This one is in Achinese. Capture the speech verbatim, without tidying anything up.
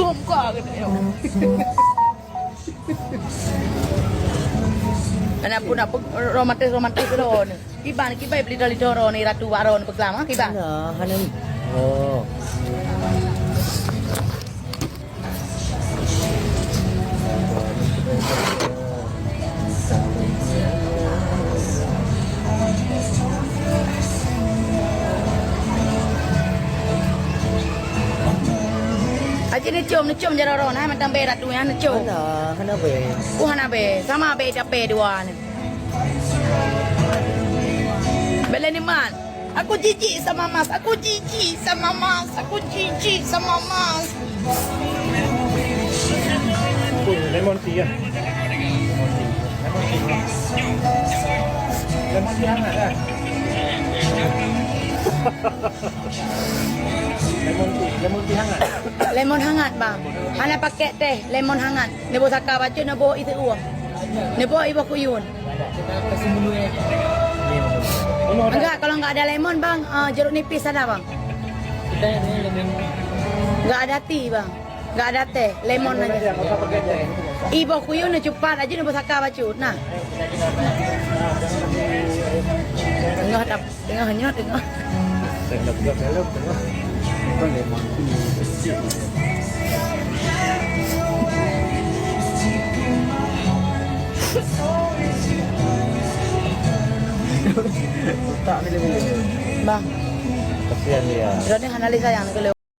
Buka ke tak? Anak pun nak pe-, romantis-romantis droeneuh. Kiban, kiban beli dari droeneuh, Ratu Baron peuklam, ha, kiban. Hana, hana. Oh. Aci neucom, neucom jaroe-roe na, mantong bèe ratu nyan neucom. Hana, hana bèe. Oh, hana bèe. Sama bèe dapè dua ni. Bèe lé ni man. Aku jijik sama mas, aku jijik sama mas, aku jijik sama mas. Lemon tea ya. Lemon tea. Lemon tea hangat ya. Lemon tea, lemon tea hangat. Lemon hangat, Bang. Hana pakai teh, lemon hangat. Neuboh saka bacut, neuboh iseue. Neuboh iboh kuyun. Enggak, kalau enggak ada lemon, Bang, eh, jeruk nipis ada, Bang. Enggak ada tea, Bang. Enggak ada teh, lemon aja. Iboh kuyun neucupat aja, neuboh saka bacut. Nah. Tengah tap-, tengah nyot, tengah. Tengah buka dalam, tengah. Bukan lemon. Tak ada lemon. Bang. Kasihan dia. Dia ni hana lé sayang ke lé.